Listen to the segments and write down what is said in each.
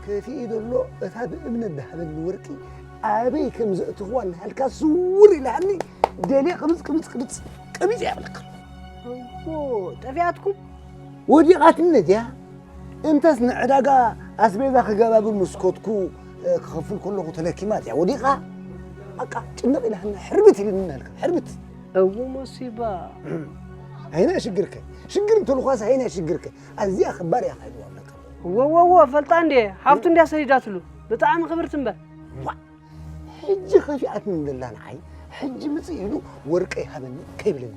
ከፊኡ ዘሎ እታ ብእምነት ዝሃበኒ ወርቂ ኣበይ ከም ዘእትኽዋ እናሃልካ ስውር ኢላሃኒ ደልየ ቅብጽ ቅብጽ ቅብጽ ቅብጽ እያ ብለካ። እዎ፣ ጠፊኣትኩም? ወዲቓትኒ እያ። እንተስ ንዕዳጋ ኣስቤዛ ክገባብር ምስ ከድኩ፣ እ፣ ክኸፍል ከለኹ ተለኪማ እያ ወዲቓ። በቃ ጭንቕ ኢላሃኒ ሕርብት ኢልኒ እናሃልካ ሕርብት። እዎ መሲባ። ኣይና ሽግርከ። ሽግር እንተልኳስ ኣይና ሽግርከ። ኣዝያ ክባር እያ ክህልዋ ኣለካ። ወወወ፣ ፈልጣ እንዴ፣ ሓፍቱ እንድያ ሰዲዳትሉ። ብጣዕሚ ክብርቲ እምበር። ዋ፣ ሕጂ ከፊኣትኒ ዘላ ንዓይ፣ ሕጂ ምጽእ ኢሉ ወርቀይ ሃበኒ ከይብለኒ።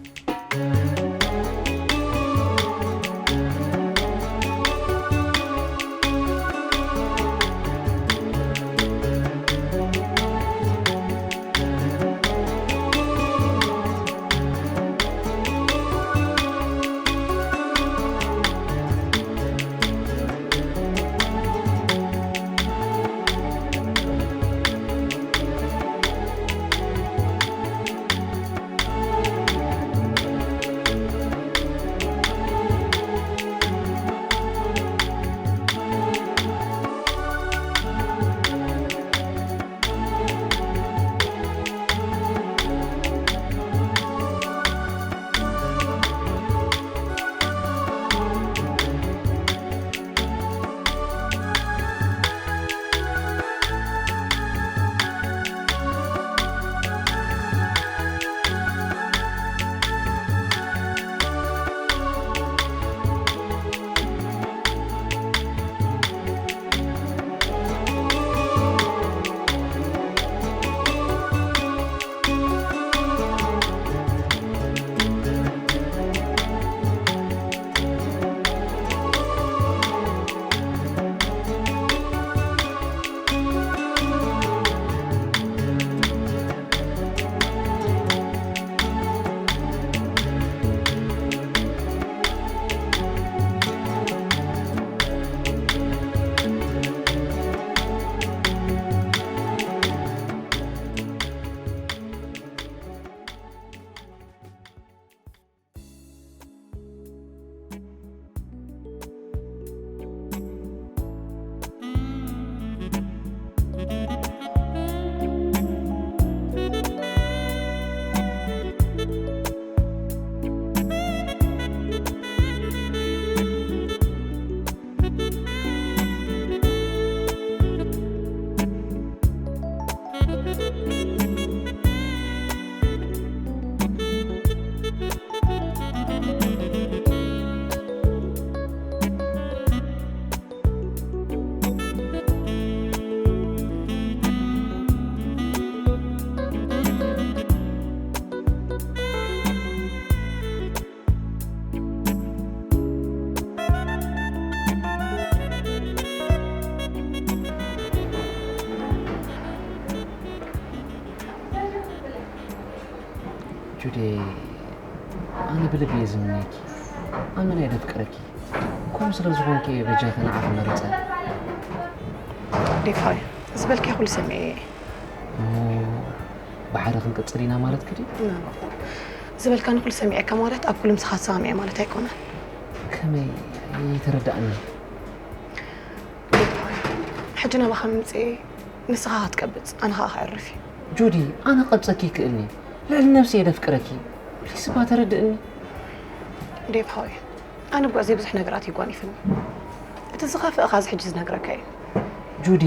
ጁዴ፣ ኣነ ብልቢ እየ ዝምነየኪ። ኣመና እየ ዘፍቅረኪ። ከምኡ ስለ ዝኾንኪ እየ በጃኺ ንዓኺ መሪጸ። ዴፋይ፣ ዝበልካዮ ኩሉ ሰሚዐ እየ። እሞ ብሓደ ክንቅጽል ኢና ማለት ክዲ? ኖ፣ ኖ። ዝበልካኒ ኩሉ ሰሚዐካ ማለት ኣብ ኩሉ ምሳኻ ዝሰማምዐ ማለት ኣይኮነን። ከመይ? ኣይተረዳእንን። ዴፋይ፣ ሕጂ ናባኻ ምምጽኤ ንስኻ ክትቀብጽ፣ ኣነ ኸኣ ከዕርፍ እዩ። ጁዲ፣ ኣነ ክቐብጸኪ ይክእልኒ። ልዕሊ ነብሲ እየ ዘፍቅረኪ። ፕሊስ እባ ተረድእኒ። ዴፋይ፣ ኣነ ብጉዕዘይ ብዙሕ ነገራት እዩ ጓኒፍኒ። እቲ ዝኸፍእ ኸኣ እዚ ሕጂ ዝነግረካ እዩ። ጁዲ፣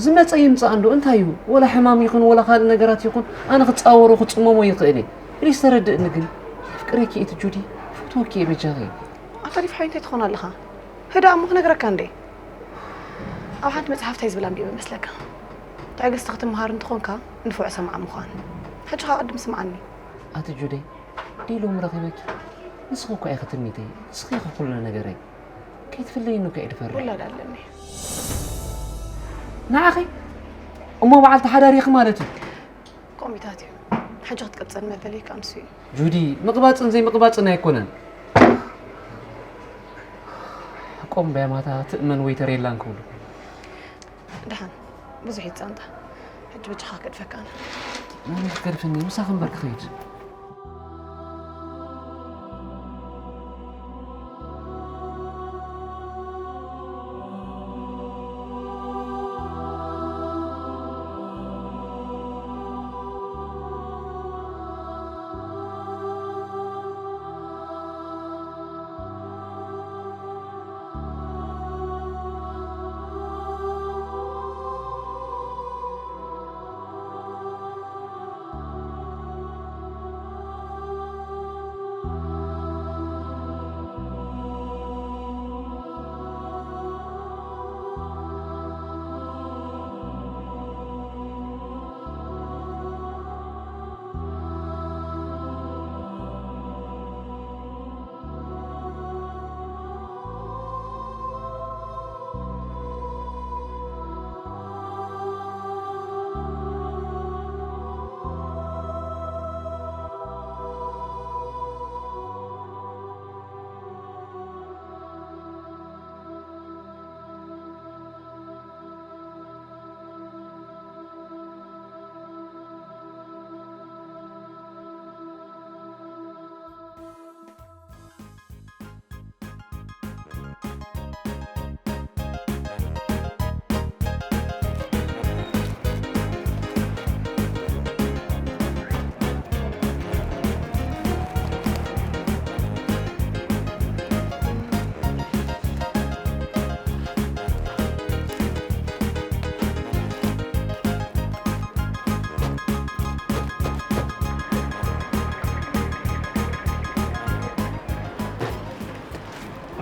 ዝመጸ ይምጻእ እንዶ እንታይ እዩ? ወላ ሕማም ይኹን ወላ ካልእ ነገራት ይኹን ኣነ ክጻወሮ ክጽመሞ ይኽእል እየ። ፕሊስ ተረድእኒ ግን። የፍቅረኪ እቲ ጁዲ፣ ይፈትወኪ እየ በጃኺ። ኣታ ዴፋይ እንታይ ትኾን ኣለኻ? ህዳ እሞ ክነግረካ እንዴ? ኣብ ሓንቲ መጽሓፍ እንታይ ዝብል ኣንቢበ መስለካ? ትዕግስቲ ክትመሃር እንተኾንካ ንፉዕ ሰማዕ ምዃን። ሕጂ ኸኣ ቅድም ስምዓኒ። ኣቲ ጁደይ፣ ዲሎም ረኺበኪ? ንስኺ እኮ ኢኺ ትምኒተይ፣ ንስኺ ኢኺ ኩሉ ነገረይ። ከይትፍለይኒ እኮ እየ ድፈርሕ። ውላድ ኣለኒ። ንዓኺ? እሞ በዓልቲ ሓዳር ኢኺ ማለት እዩ? ከምኡታት እዩ። ሕጂ ክትቅጽል መበለይ ከኣ ንሱ እዩ። ጁዲ፣ ምቕባጽን ዘይምቕባጽን ኣይኮነን። ቆም በያ ማታ ትእመን ወይተር የላን ክብሉ። ደሓን፣ ብዙሕ ይጻንጣ። ሕጂ በጃኻ ክገድፈካ ኣነ። መን ክገድፈኒ? ምሳኺ እምበር ክኸይድ።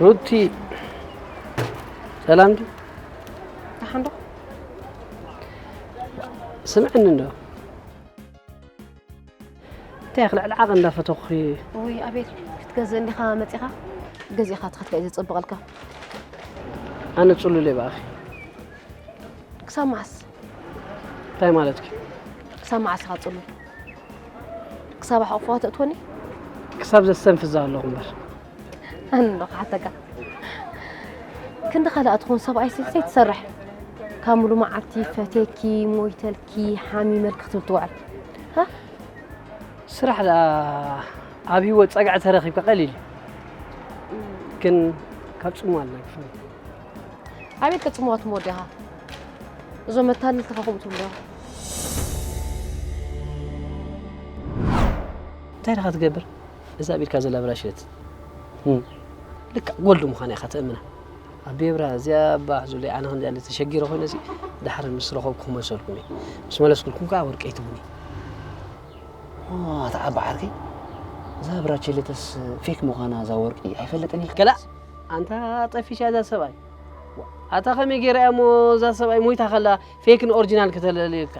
ሩቲ፣ ሰላም ድዩ? ደሓን ዶ? ስምዕኒ እንዶ። እንታይ ኢኺ ልዕሊ ዓቐን እንዳፈተኹኺ? ውይ ኣቤል፣ ክትገዝእ እንዲኻ መፂኻ? ገዚእኻ ትኸድካ እዩ ዘፀብቐልካ። ኣነ ፅሉል እየ ብኣኺ። ክሳብ መዓስ? እንታይ ማለትኪ? ክሳብ መዓስ ኢኻ ፅሉል? ክሳብ ኣሕቑፍኻ ተእትወኒ? ክሳብ ዘስተንፍዛ ኣለኹ እምበር። ኣነ እንዶ ክሓተካ። ክንድኻ ደኣ ትኾን ሰብኣይሲ ዘይትሰርሕ? ካብ ሙሉ መዓልቲ ፈትየኪ፣ ሞይተልኪ፣ ሓሚመልኪ ክትብል ትውዕል። ሃ? ስራሕ ደኣ ኣብ ህይወት ጸግዒ ተረኺብካ ቀሊል እዩ። ግን ካብ ጽምዋ ኣለና ክፍለ። ኣቤት ከጽምዋ ትመወድ ኢኻ። እዞም መታለልትኻ ከምኡ ትብሉ ኢኻ። እንታይ ደኻ ትገብር? እዛ ኣብ ኢድካ ዘላ ብራሽለት። እም። ልክዕ ጎልድ ምዃና ኢኻ ተእምና። ኣቤ ብራ፣ እዚኣ ባህ ዙለይ ኣነ ከምዚኣ እንደ ተሸጊረ ኮይነ እዚ ድሓር ምስ ረኸብኩ ክመልሰልኩም እየ። ምስ መለስኩልኩም ከኣ ወርቀይ ትቡኒ። ኦ፣ ኣታ ዓቢ ዓርከይ፣ እዛ ብራቸሌተስ ፌክ ምዃና እዛ ወርቂ ኣይፈልጥን እየ። ከላ፣ ኣንታ ጠፊሻ እዛ ሰብኣይ። ኣታ ከመይ ገይራ እያ እሞ እዛ ሰብኣይ ሞይታ ከላ ፌክን ኦሪጂናል ከተለልየልካ?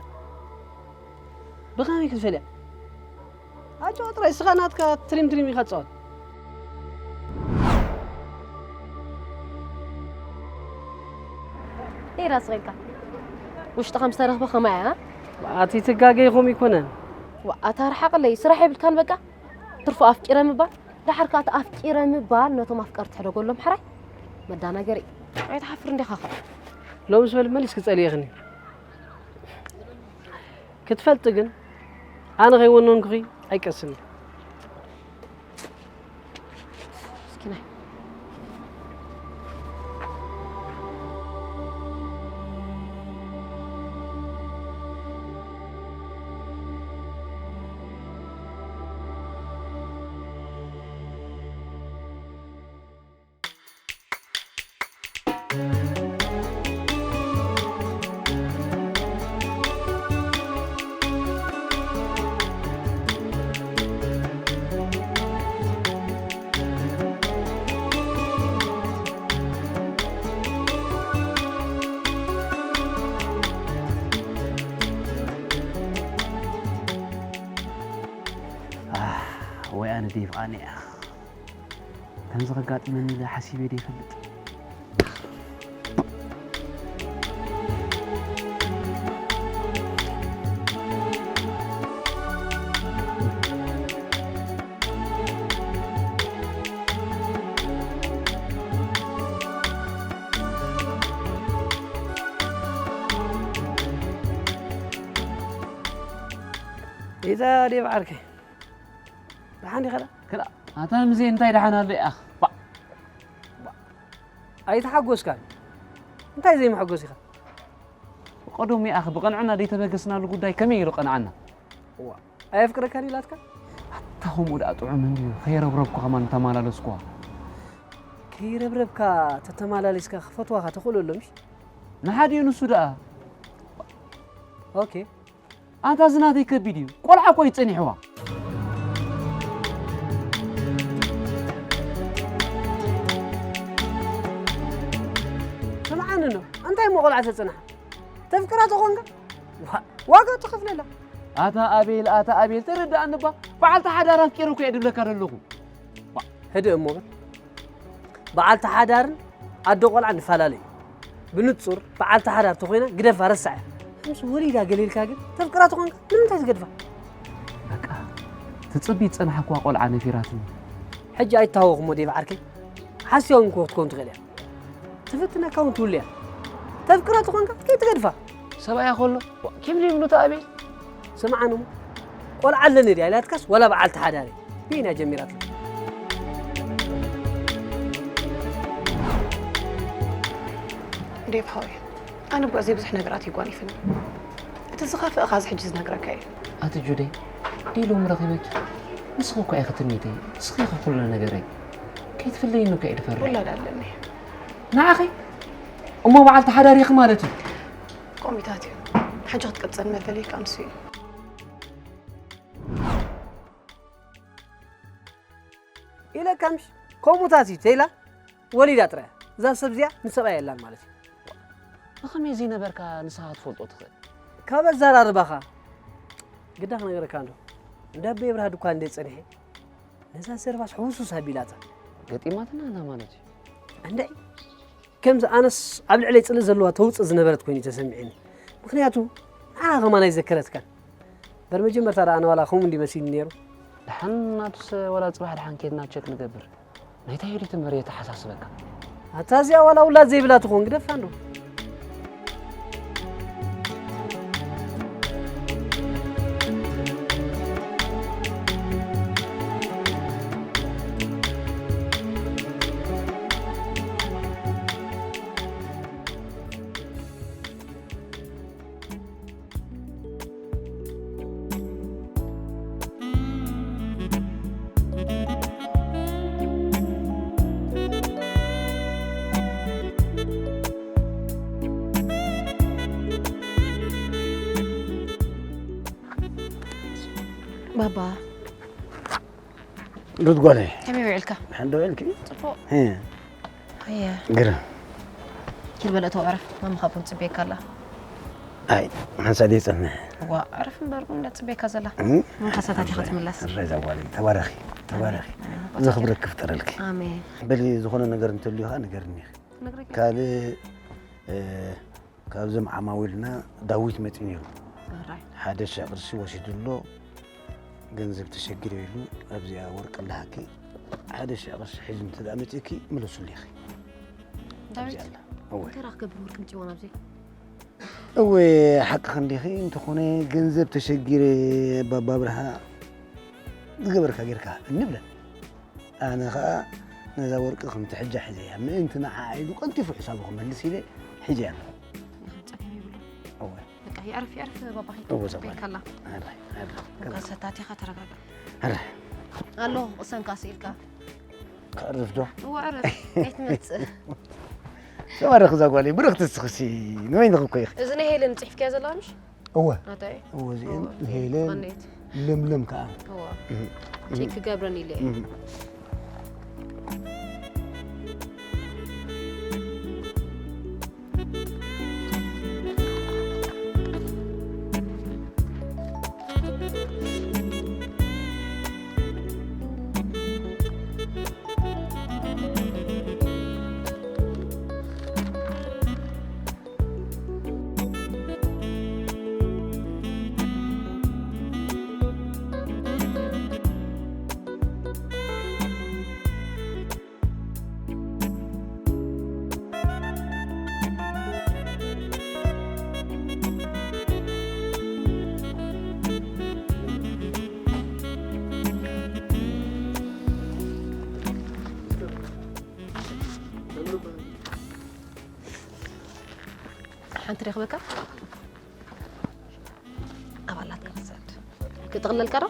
ብኸመይ ክትፈልያ? ኣጆ ጥራይ ስኻ ናትካ ትሪም ትሪም ኢኻ ትጻወት። ነይራ ስቕ ኢልካ። ውሽጥኻ ምስ ተረኽበ ከማይ እያ? ኣቲ ትጋገይ ኸም ይኮነን። ዋ፣ ኣታ ርሓቕለይ፣ ስራሕ የብልካን በቃ። ትርፉ ኣፍቂረ ምባል። ደሓር ከኣ እቲ ኣፍቂረ ምባል ነቶም ኣፍቀርቲ ሕደጎሎም ሕራይ። መዳናገሪ። ኣይትሓፍር እንዲኻ ኸ? ሎምስ በል መሊስኪ ጸሊእኽኒ። ክትፈልጢ ግን፣ ኣነ ከይወነንኩኺ ኣይቀስን እየ። እስኪ ናይ ኣህ፣ ወይ ኣነ ዴቭ ኣነ እያ። ከምዚ ከጋጥመኒ ኢለ ሓሲበ ዶ ይፈልጥ? ኢዛ ዴቭ ዓርከይ፣ ደሓን ዲኻ ደኣ? ክላ፣ ኣታ ምዜ እንታይ ደሓን ኣሎ ይኣኽ? ባ! ኣይተሓጎስካን። እንታይ ዘይምሕጎስ ኢኻ? ቀደሙ ይኣኽ፣ ብቐንዕና ዘይተበገስናሉ ጉዳይ ከመይ ኢሉ ቀንዓና? እዋ፣ ኣየፍቅረካን ኢላትካ? ኣታ ከምኡ ደኣ ጥዑም እንድዩ፣ ከይረብረብኩ ከማን ተማላለስኩዋ። ከይረብረብካ ተተማላሊስካ ክፈትዋኻ ተኽእሎ ኣሎ ምሽ? ንሓዲኡ ንሱ ደኣ። ኦኬ። ኣንታ እዚ ናተይ ከቢድ እዩ። ቆልዓ እኮ እዩ ጸኒሕዋ። ስምዓኒ ኖ፣ እንታይ እሞ ቆልዓ ተጽንሓ? ተፍቅራ ተኾንካ? ዋ-፣ ዋጋ ትኸፍለላ። ኣታ ኣቤል፣ ኣታ ኣቤል፣ ተረድኣኒ እባ። በዓልቲ ሓዳር ኣፍቂረ እኮ እየ ድብለካ ዘለኹ። ዋ፣ ህድእ እሞ በል። በዓልቲ ሓዳርን ኣዶ ቆልዓን ይፈላለ እዩ። ብንጹር በዓልቲ ሓዳር ተኾይና ግደፋ፣ ረስዓ። ምስ ወሊዳ ገለ ኢልካ ግን ተፍቅራ ተኾንካ ንምንታይ ትገድፋ? በቃ፣ ትጽቢ ዝጸናሕክዋ ቆልዓ ነፊራትኒ። ሕጂ ኣይተሃወኹ እሞ ዴቭ ዓርከይ፣ ሓስያ እውን ክትኮን ትኽእል እያ። ትፍትነካ እውን ትህሉ እያ። ተፍቅራ ተኾንካ ከይትገድፋ። ሰብኣያ ከሎ፣ ኪም ዘይብሉ ተኣቤል። ስምዓኒ እሞ፣ ቆልዓ ኣለኒ ድያ ኢላትካስ ዋላ በዓልቲ ሓዳር እየ? በየናይ ጀሚራትሉ? ዴቭ ሓወይ፣ ኣነ እኮ እዚ ብዙሕ ነገራት እዩ ጓኒፍኒ። እቲ ዝኸፍእ ኸኣ እዚ ሕጂ ዝነግረካ እዩ። ኣቲ ጁደይ፣ ድዩ ሎሚ ረኺበኪ? ንስኺ እኮ ኢኺ ትምኒተይ፣ ንስኺ ኢኺ ኩሉ ነገረይ። ከይትፍለይኒ እኮ እየ ድፈርሕ። ውላድ ኣለኒ። ንዓኺ? እሞ በዓልቲ ሓዳር ኢኺ ማለት እዩ? ከምኡታት እዩ። ሕጂ ክትቅጽል መበለይ ከኣ ንሱ እዩ። ኢለካ ምሽ? ከምኡታት እዩ፣ ተይላ? ወሊዳ ጥራይ። እዛ ሰብ እዚኣ ምስ ሰብኣይ የላን ማለት እዩ። ብኸመይ ዘይነበርካ ንስኻ ክትፈልጦ ትኽእል? ካብ ኣዘራርባኻ ግዳ ክነግረካ እንዶ፣ እንዳ ኣቦይ ኣብርሃ ድኳን እንደ ጸኒሐ፣ ነዛ ዘረባስ ሕውሱስ ኣቢላታ። ገጢማትና ኣላ ማለት እዩ። እንድዒ፣ ከምዚ ኣነስ ኣብ ልዕለይ ጽልኢ ዘለዋ ተውጽእ ዝነበረት ኮይኑ ተሰሚዕኒ። ምኽንያቱ፣ ንዓኻ ከማን ኣይዘከረትካን። እምበር መጀመርታ ደኣ ኣነ ዋላ ከምኡ እንዲ መሲልኒ ነይሩ። ደሓን ናቱስ ዋላ ጽባሕ ደሓን ኬድና ቸክ ንገብር። ናይታ ሄሪት እምበር የተሓሳስበካ። ኣታ እዚኣ ዋላ ውላድ ዘይብላ ትኾን ግደፋ እንዶ። ባባ። ሩት ጓለይ። ከመይ ውዒልካ? ደሓን ዶ ውዒልኪ? ጽቡቕ። እ። ኣየ። ግርም። ኪድ በል እተው ዕረፍ። ማማ ካብ ቡን ትጽበየካ ኣላ። ኣይ፣ ሓንሳእ ደይ ጸንሕ። ዋ፣ ዕረፍ እምበር ቡን እንዳ ትጽበየካ ዘላ። እ? ማማ ሓሳታት ኢኻ ትምለስ። እረ እዛ ጓለይ፣ ተባረኺ፣ ተባረኺ። ኣሜን። ዘኽብረኪ ክፍጠረልኪ። ኣሜን። በሊ ዝኾነ ነገር እንተልዩ ኸኣ ንገርኒ ኢኺ። ክነግረካ። ካልእ፣ እ፣ ካብዞም ዓማዊልና ዳዊት መጺኡ ነይሩ። ሕራይ። ሓደ ሽሕ ቅርሺ ወሲዱ ኣሎ። ገንዘብ ተሸጊረ ኢሉ ኣብዚኣ ወርቂ ኣለሃኪ። ሓደ ሽሕ ቅርሺ ሒዙ እንተ ደኣ መጺእኪ ምለሱሉ ኢኺ። ዳዊት፣ ኣብዚኣ ኣላ። እወ። እንታይ ደኣ ክገብር ወርቂ ምጽእዎ ናብዚ? እወ፣ ሓቅኺ እንዲኺ። እንተኾነ ገንዘብ ተሸጊረ ባባ ኣብርሃ ዝገበርካ ጌርካ እንብለን። ኣነ ኸኣ ነዛ ወርቂ ከምቲ ሕጃ ሒዘያ፣ ምእንቲ ንዓኣ ኢሉ ቀልጢፉ ሕሳቡ ክመልስ ኢለ ሒዘያ ኣለኹ። ጸገም የብሉን። እወ። በቃ የዕርፍ፣ የዕርፍ ባባ ኸይዱ እወ፣ ዘባል። በይካላ። ኣራይ፣ ኣራይ። በቃ ሰታቲኻ ተረጋጋ። ኣራይ። ኣሎ፣ ቅሰንካ ስኢልካ። ከዕርፍ ዶ? እወ፣ ዕረፍ። ኣይትመጽእ። ተባረኺ እዛ ጓለይ፣ ብርኽቲ እስኽሲ ንበይንኺ እኮ ኢኺ። እዚ ናይ ሄለን ጽሒፍካያ ዘለኻ ምሽ? እወ። ናተይ? እወ፣ እዚኤን እወ፣ ሄለን ቀነይቲ። ለምለም ከኣ። እወ። እህ፣ እህ። ቼክ ክገብረን ኢለ እየ። እህ። ሓንቲ ረኽበካ? ኣባላት ክኽሰድ። ክጥቕለልካ ዶ?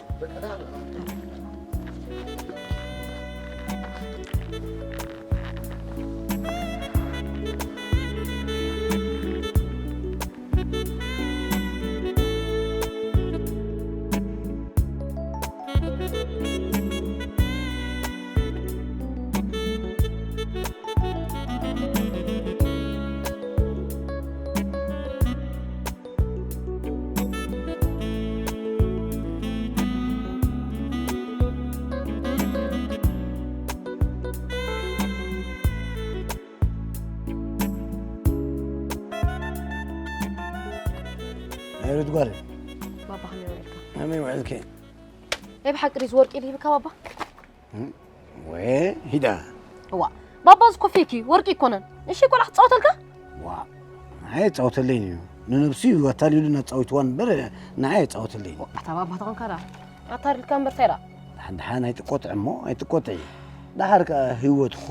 ናይ ሩት ጓል። ባባ ከመይ ውዒልካ? ከመይ ውዒልኪ? ናይ ብሓቂ ድዩ እዚ ወርቂ ኢሉ ሂብካ ባባ? እም፣ ወ፣ ሂዳ። እዋ፣ ባባ እዚ ኮፊኪ ወርቂ ኣይኮነን። እሺ፣ ቆልዓ ክጻወተልካ? ዋ፣ ንዓይ ኣይጻወተለይን እዩ። ንነብሱ እዩ ኣታሊሉ እናጻወትዋ እምበር ንዓይ ኣይጻወተለይን። ዋ፣ ኣታ ባባ ተኾንካ ደኣ። ኣታሊልካ እምበር እንታይ ደኣ? ደሓን ደሓን ኣይትቆጥዒ እሞ፣ ኣይትቆጥዒ። ደሓር ከኣ ህይወት እኮ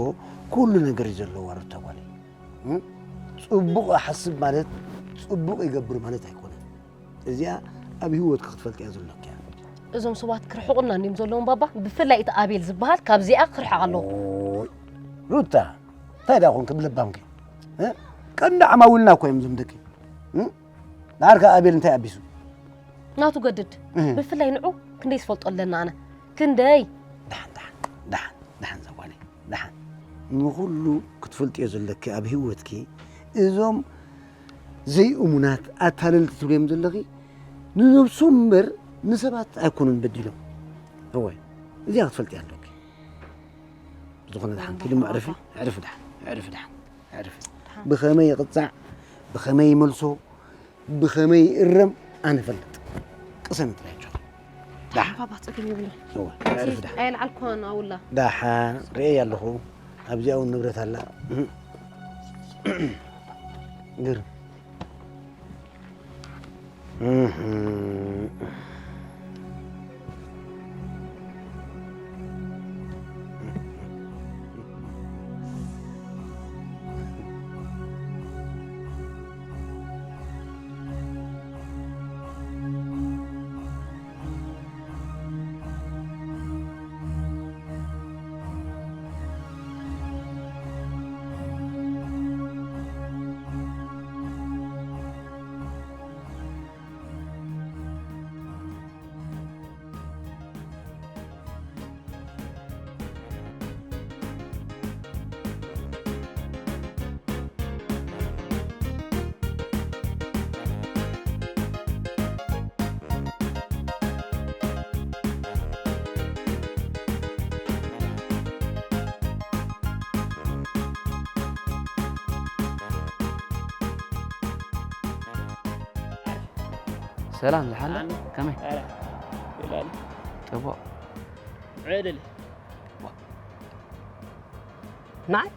ኩሉ ነገር እዩ ዘለዎ ሩታ ጓለይ። እም? ጽቡቕ ይሓስብ ማለት ጽቡቕ ይገብር ማለት ኣይኮነን። እዚኣ ኣብ ህይወትካ ክትፈልጥያ ዘለኪ እያ። እዞም ሰባት ክርሕቑና እንድዮም ዘለዎም ባባ፣ ብፍላይ እቲ ኣቤል ዝበሃል ካብዚኣ ክርሕቕ ኣለዎ። ኦይ፣ ሩታ፣ እንታይ ደኣ ኾንኪ ብለባምኪ? እ? ቀንዲ ዓማዊልና እኮ እዮም እዞም ደቂ። እ? ደሓር ከኣ ኣቤል እንታይ ኣቢሱ? ናቱ ገድድ። እ። ብፍላይ ንዑ ክንደይ ዝፈልጦ ኣለና ኣነ። ክንደይ? ደሓን፣ ደሓን፣ ደሓን፣ ደሓን ዘጓለይ፣ ደሓን። ንኹሉ ክትፈልጥዮ ዘለኪ ኣብ ህይወትኪ፣ እዞም ዘይእሙናት ኣታለልቲ ትብልዮም ዘለኺ ንነብሶም እምበር ንሰባት ኣይኮኑን በዲሎም። እወ፣ እዚኣ ክትፈልጥያ ኣለኪ። ዝኾነ ደሓን ኪዲ መዕርፊ፣ ዕርፊ ደሓን፣ ዕርፊ ደሓን፣ ዕርፊ። ብኸመይ ይቕጻዕ፣ ብኸመይ ይመልሶ፣ ብኸመይ ይእረም ኣነ እፈልጥ። ቅሰኒ ጥራይ ኣጆኺ። ደሓን። ባባ ጸገም የብሉን። እወ፣ ዕርፊ ደሓን። ኣየልዓልኩን ኣውላ። ደሓን፣ ርእየ ኣለኹ። ኣብዚኣ እውን ንብረት ኣላ። ግርም። ሰላም ዝሓለ፣ ከመይ? ጽቡቕ። ዕድል። ንዓይ?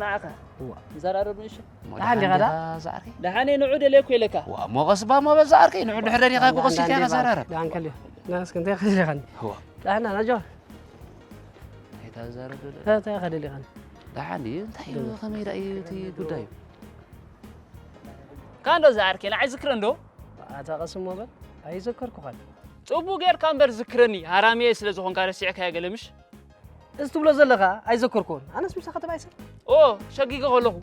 ንዓኻ። እዋ። ንዘራረብ ንእሽቶ። ደሓን ዲኻ ዳ? ዝዓርከይ? ደሓን እየ፣ ንዑ ደልየ እኮ ኢለካ። ዋ፣ ሞቐስ እባ ሞ በዛ ዓርከይ፣ ንዑ ድሕር ደሊኻ እኮ ቀስ ኢልካ ኢኻ ዘራረብ። ደሓን ከልዮ። ናስ ክንታይ ከልዮኻኒ? እዋ። ደሓን ኣጆ። እንታይ ተዛረብ ደለ? እንታይ ከደሊኻኒ? ደሓን ድዩ? እንታይ እዩ? ከመይ ደኣ እዩ እቲ ጉዳዩ? ካንዶ ዝዓርከይ፣ ንዓይ ዝክረ እንዶ? ኣታ ቀስ እሞ በል፣ ኣይዘከርኩኻን። ጽቡቕ ጌርካ እምበር ዝክረኒ፣ ሃራምየ ስለ ዝኾንካ ረሲዕካዮ ገለ ምሽ? እዚ ትብሎ ዘለኻ ኣይዘከርኩዎን። ኣነስ ምሳኻ ተባኢሰ። ኦ፣ ሸጊገ ከለኹ።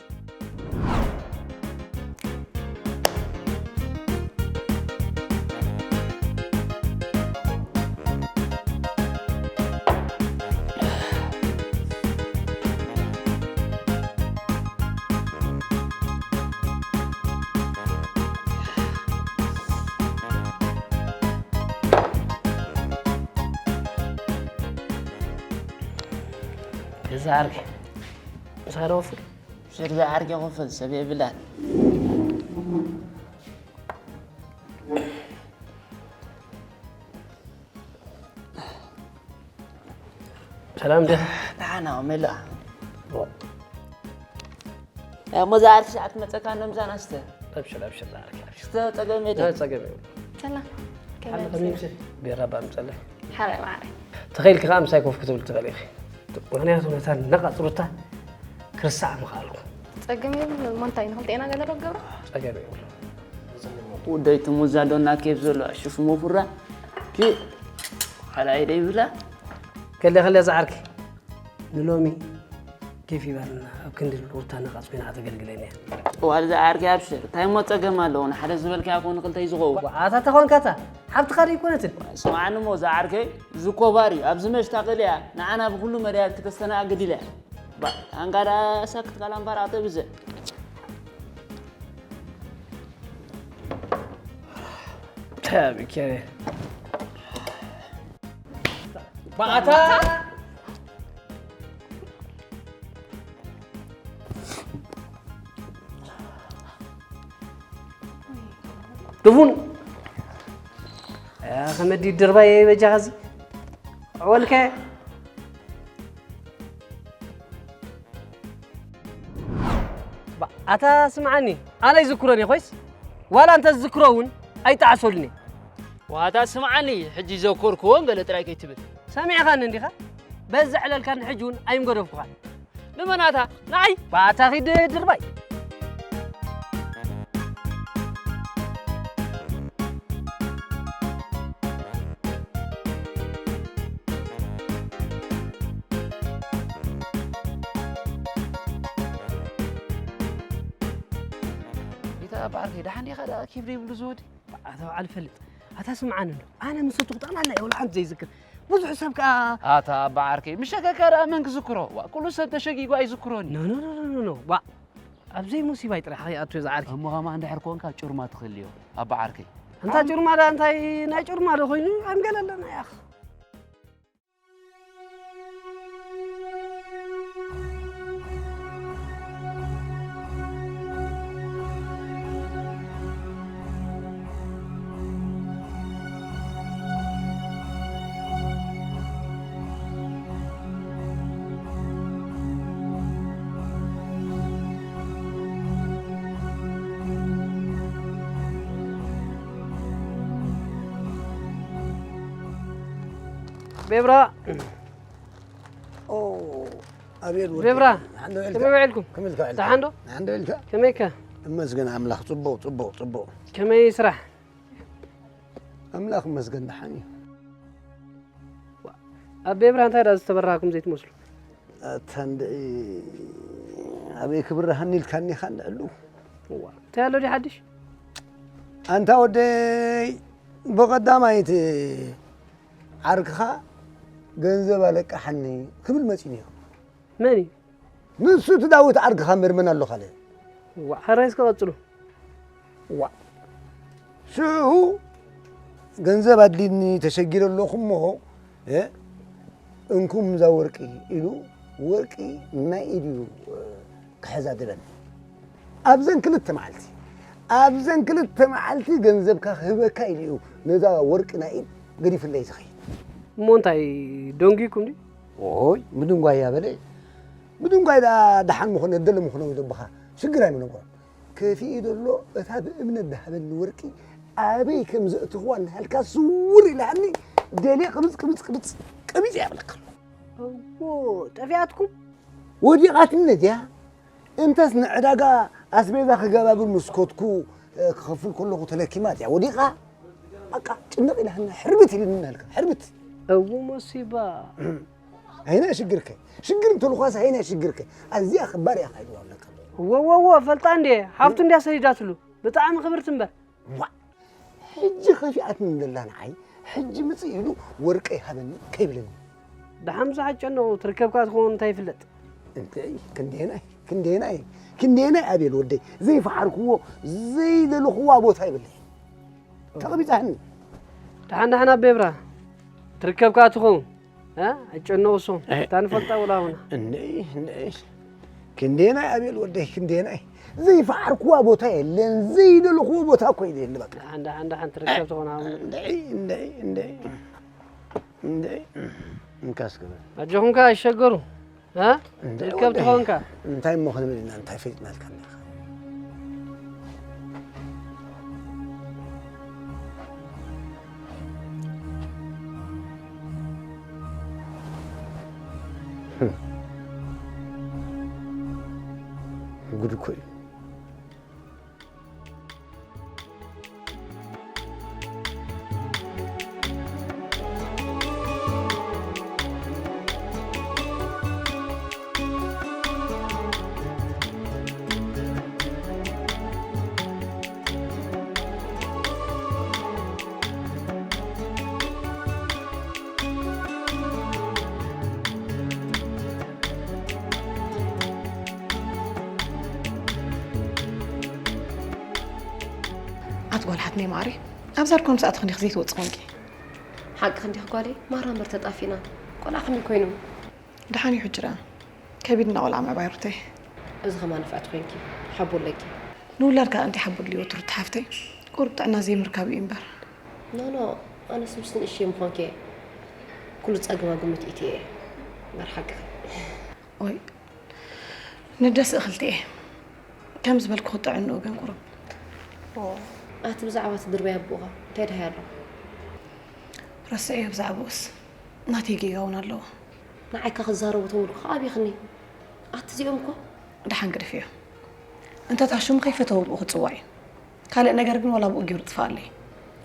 እዛ ዓርኪ። ምሳኻ ዶ ወፍር? ሽር እዛ ዓርኪ ክፍል ሰብ የብላን። ሰላም ዲኻ? ደሓን፣ ኣዎ፣ ሜላ። ዋ። እሞ እዛ ዓርኪ ሰዓት መጸካ ነምዛና ስተ። ኣብሽር፣ ኣብሽር፣ እዛ ዓርኪ፣ ኣብሽር። ስተ ጸገም የለን። ጸገም የለን። ሰላም። ሓንቲ ከመይ ከመይ ኣምስል? ቢራ እባ ኣምጸለይ። ሓራይ ማዕረይ። ተኸኢልኪ ከኣ ምሳይ ኮፍ ክትብል ትኽእሊ ኢኺ። ምኽንያቱ ነታ ነቓጽ ሩታ ክርስዓ ምኽኣልኩ። ጸገም የብሉን። እሞ እንታይ ንኽልቴና ገለ ዶ ክገብራ? ጸገም የብሉን። ውደይ ትሙዛ ዶና ኬፍ ዘሎ ሽፍ ሞፉራ ኪ ካልኣይ ደይ ብላ። ከለ ከለ ዝዓርኪ ንሎሚ ኬፍ ይበልና ኣብ ክንዲ ሩታ ነቓጽ ኮይና ከተገልግለኒ እያ። ዋል ዝዓርኪ ኣብሽር እንታይ እሞ ጸገም ኣለዎ ንሓደ ዝበልካያ ኮኑ ክልተ እዩ ዝኸውን። ኣታ ተኾንካታ ሓብትኻ ዶ ይኮነትን? ስማዕኒ እሞ ዝዓርከይ ዝኮባር እዩ ኣብዚ መሽታ ክእል እያ ንዓና ብኩሉ መዳያት ክተስተናግድ ኢለ። ባ ኣንጋዳ ሳክት ካላምባራ ተብዘ። ተብኬ ባታ ድቡን ከመዲ ድርባይ በጃኻ እዚ ወልከ ኣታ ስምዓኒ ኣነ ይዝክሮን እየ ኮይስ ዋላ እንተ ዝዝክሮ እውን ኣይጠዓሰሉን እየ። ዋታ ስምዓኒ ሕጂ ዘኮርክዎን ገለ ጥራይ ከይትብል። ሰሚዕኻኒ እንዲኻ በዚ ዕለልካኒ ሕጂ እውን ኣይምገደፍኩኻን። ንመናታ ንዓይ ባታ ኺድ ድርባይ። ይታ በዓርከይ ደሓን ዲኻ ደኣ ኪብሪ ይብሉ ዝወዲ ኣታ በዓል ፈልጥ ኣታ ስምዓኒ ኣሎ ኣነ ምስ እቱ ክጠቕላላ እየ ወላ ሓንቲ ዘይዝክር ብዙሕ ሰብ ከኣ ኣታ ኣባ ዓርከይ፣ ምሸከካ ደኣ መን ክዝክሮ? ዋ፣ ኩሉ ሰብ ተሸጊጉ ኣይዝክሮን እዩ። ኖ፣ ኖ፣ ኖ፣ ኖ፣ ኖ፣ ኖ። ዋ፣ ኣብ ዘይሙሲባይ ጥራሕ ከይኣቱ እየ ዝዓርከይ። እሞ ኸማ እንድሕር ኮንካ ጩርማ ትኽልዮ፣ ኣባ ዓርከይ። ኣንታ ጩርማ ደኣ እንታይ ናይ ጩርማ ዶ ኮይኑ? ኣይምገለለና ያኽ። ቤብራ። ኦ፣ ኣቤል ወዲ። ቤብራ፣ ሓንዶ ኢልካ? ከመይ ውዒልኩም? ከመይ ኢልካ ውዒልካ? ደሓን ዶ? ሓንዶ ኢልካ? ከመይካ? እመስገን ኣምላኽ፣ ጽቡቕ፣ ጽቡቕ፣ ጽቡቕ። ከመይ ስራሕ? ኣምላኽ እመስገን ደሓን እዩ። ኣብ ቤብራ እንታይ ደኣ ዝተበራህኩም ዘይትመስሉ? ኣታ እንድዒ ኣበይ ክብርሃኒ ኢልካኒ ኢኻ እንድዕሉ። እዋ፣ እንታይ ኣሎ ድዩ ሓድሽ? ኣንታ ወደይ፣ ብቐዳማይት ዓርክኻ ገንዘብ ኣለቃሓኒ ክብል መጺኡ ነይሩ። መን እዩ? ንሱ እቲ ዳዊት ዓርክኻ እምበር መን ኣሎ ካልእ? እዋ፣ ሕራይ እስከ ቀጽሉ። እዋ። ሽዑ ገንዘብ ኣድልይኒ ተሸጊረ ኣለኹ እሞ፣ እ፣ እንኩም እዛ ወርቂ ኢሉ፣ ወርቂ ናይ ኢድ እዩ፣ እ፣ ክሕዛ ደበኒ። ኣብዘን ክልተ መዓልቲ፣ ኣብዘን ክልተ መዓልቲ ገንዘብካ ክህበካ ኢሉ እዩ ነዛ ወርቂ ናይ ኢድ ገዲፍለይ ዝኸይድ። እሞ እንታይ ደንጒኩም ድዩ? ኦይ፣ ምድንጓይ እያ በለ። ምድንጓይ ደኣ ደሓን ምኾነ፣ ደለ ምኾነ ወይ ደቦኻ ሽግር ኣይምነግሮን። ከፊኡ ዘሎ እታ ብእምነት ዝሃበኒ ወርቂ ኣበይ ከም ዘእትኽዋ እናሃልካ ስውር ኢልሃኒ፣ ደልየ ቅብጽ፣ ቅብጽ፣ ቅብጽ፣ ቅብጽ እያ እብለካ ኣለኹ። እዎ፣ ጠፊኣትኩም? ወዲቓትኒ እያ። እንተስ ንዕዳጋ ኣስቤዛ ክገባብር ምስ ከድኩ፣ እ፣ ክኸፍል ከለኹ ተለኪማ እያ ወዲቓ። በቃ ጭንቕ ኢላትና ሕርብት ኢልኒ እናሃልካ፣ ሕርብት። እው መሲባ። ኣይና ሽግርከ። ሽግር እንተልኳስ ኣይና ሽግርከ። ኣዝያ ክባር እያ ካይድዋ ኣለካ። እዎ፣ እዎ፣ እዎ፣ ፈልጣ እንዴ፣ ሓፍቱ እንድያ ሰዲዳትሉ። ብጣዕሚ ክብርቲ እምበር። ዋ፣ ሕጂ ከፊኣትኒ ዘላ ንዓይ፣ ሕጂ ምጽእ ኢሉ ወርቀይ ሃበኒ ከይብለኒ። ደሓን ብዙሓት ጨነቑ ትርከብካ ትኸውን እንታይ ይፍለጥ? እንተይ፣ ክንደየናይ፣ ክንደየናይ፣ ክንደየናይ ኣቤል ወደይ፣ ዘይፈሓርክዎ፣ ዘይደለኽዋ ቦታ ይብለይ። ተቐቢጻህኒ። ደሓን ደሓን ኣቤ ብራ፣ ትርከብካ ትኸውን። እ? ኣይጨነቑ እሶም። እ፣ እታ ንፈልጣ ወላ ሆና። እንይ፣ እንይ። ክንደየናይ ኣቤል ወደይ፣ ክንደየናይ። ዘይፈሓርክዋ ቦታ የለን፣ ዘይደለኽዎ ቦታ እኮ የለን በቃ። ደሓን፣ ደሓን፣ ደሓን ትርከብ ትኾን ሃብኒ። እንይ፣ እንይ፣ እንይ። እንይ። እንካስ ግበ። ኣጆኹምካ ኣይሸገሩ። እ? እንደ ትርከብ ወደ ትኾንካ። እንታይ እሞ ክንብል ኢና፣ እንታይ ፈሊጥናልካ እኒኻ? ጉድ እኮ እዩ። ኣቲ ጓል ሓትነይ ማዕረይ፣ ኣብ ዛርኮ ምስ ኣተኽን ዲኺ ዘይትወጽእ ኮንኪ? ሓቅኺ እንዲኺ ጓለይ፣ ማራ እምበር ተጣፊእና። ቆልዓ ከመይ ኮይኑ? ደሓን እዩ ሕጂ ደኣ። ከቢድና ቆልዓ ምዕባይ ሩተይ። እዚ ኸማን ንፍዕቲ ኮንኪ፣ ሓቦ ኣለኪ። ንውላድ ከኣ ኣንቲ ሓቦ ድልዮ ትሩቲ ሓፍተይ። ቁሩብ ጥዕና ዘይምርካብ እዩ እምበር። ኖ፣ ኖ፣ ኣነስ ምስ ንእሽተይ ምዃንኪ እየ ኩሉ ጸገማ ግምት ኢትየ እየ። እምበር ሓቅኺ። ኦይ፣ ንደስ እኽልቲ እየ። ከም ዝበልኩ ክጥዕንኡ ግን ቁሩብ። ኦ፣ ኣቲ ብዛዕባ እቲ ድርበይ ኣቦኻ እንታይ ደሃይ ኣሎ? ረስዐዮ ብዛዕባኡስ። ናተይ ጌጋ እውን ኣለዎ። ንዓይ ከ ክዛረቡ ተውሉ ከ ኣቢኽኒ። ኣቲ እዚኦም እኮ። ደሓን ግደፍዮ። እንተ ታሹም ከይፈተዎ ብኡ ክጽዋዕ እዩ። ካልእ ነገር ግን ዋላ ብኡ ገይሩ ጥፍኣለይ።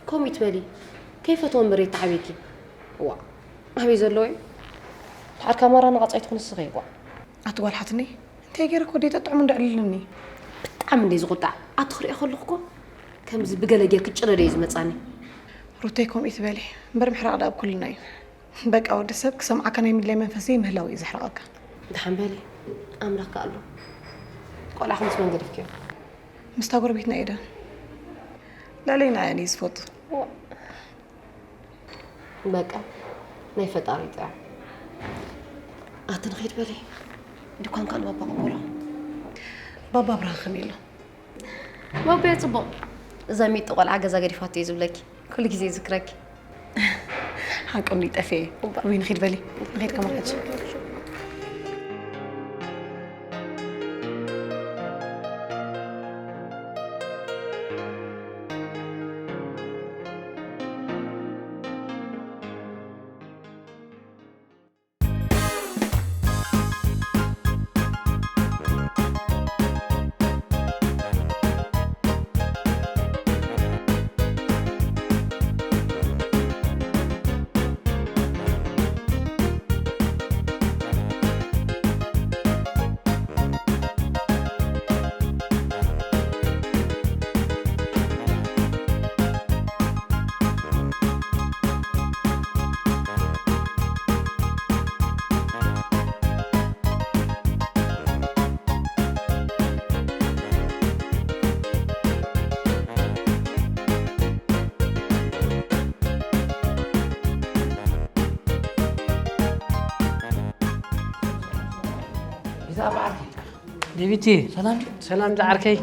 ከምኡ ይትበሊ። ከይፈተዎ እምበር የተዓብየኪ። ዋ፣ ኣበይ ዘለዎ እዩ? ደሓር ካማራ ናቓጻይ ትኹን ንስኺ፣ ዋ። ኣቲ ጓል ሓትነይ፣ እንታይ ገይረ እኮ ደይ ጠጥዕሙ እንድዕልልኒ? ብጣዕሚ እንደ ዝቑጣዕ። ኣቲ ክሪኦ ከለኹ እኮ ከምዚ ብገለ ጌርኪ ጭረደ እዩ ዝመጻኒ። ሩተይ፣ ከምኡ ይትበሊ። እምበር ምሕራቕ ደኣ ኣብ ኩልና እዩ። በቃ ወዲ ሰብ ክሰምዓካ ናይ ምድላይ መንፈስ ዘይምህላው እዩ ዘሕርቐካ። ደሓን በሊ ኣምላኽ ከኣሉ። ቆልዓኹምስ መን ገዲፍክዮ? ምስታ ጎረቤትና ኤደን ላለይ ንዓይ እየ ዝፈቱ። በቃ ናይ ፈጣሪ ጥያ። ኣቲ ንኸይድ በሊ። ድኳንካ ንባባ ቅበሎ። ባባ ብርሃ ከመይ ኣሎ? ባባየ ጽቡቕ። ዘሚጡ ቆልዓ ገዛ ገዲፋቶ እዩ ዝብለኪ። ኩሉ ግዜ ይዝክረኪ። ሓቁ እንዲ ጠፍኤ። ወይ ንኺድ በሊ። ንኺድ ከማን ሕጂ። ብዛዕባ ዓርከይ ዴቪቲ ሰላም ሰላም ዝዓርከይ።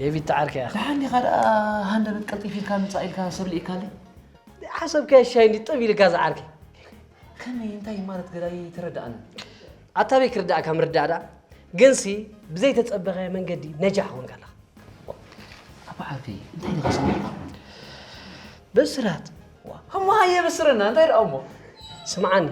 ዴቪቲ ዓርከይ ኣኸ ደሓን ዲኻ ደኣ ሃንደበት ቀልጢፍ ኢልካ ምጻእ ኢልካ ሰብ ልኢካለይ? ሓሰብካዮ ሻይ እንዲ ጥብ ኢልካ ዝዓርከይ። ከመይ እንታይ ማለት ገዳይ ተረዳኣኒ። ኣታበይ ክርዳእካ ምርዳእ ደኣ ግንሲ ብዘይተጸበኻዮ መንገዲ ነጃሕ ኾንካ ኣለኻ። ኣባ ዓርከይ እንታይ ኢልካ ሰሚዕካ? ብስራት እሞ ሃየ በስረና እንታይ ደኣ እሞ ስምዓኒ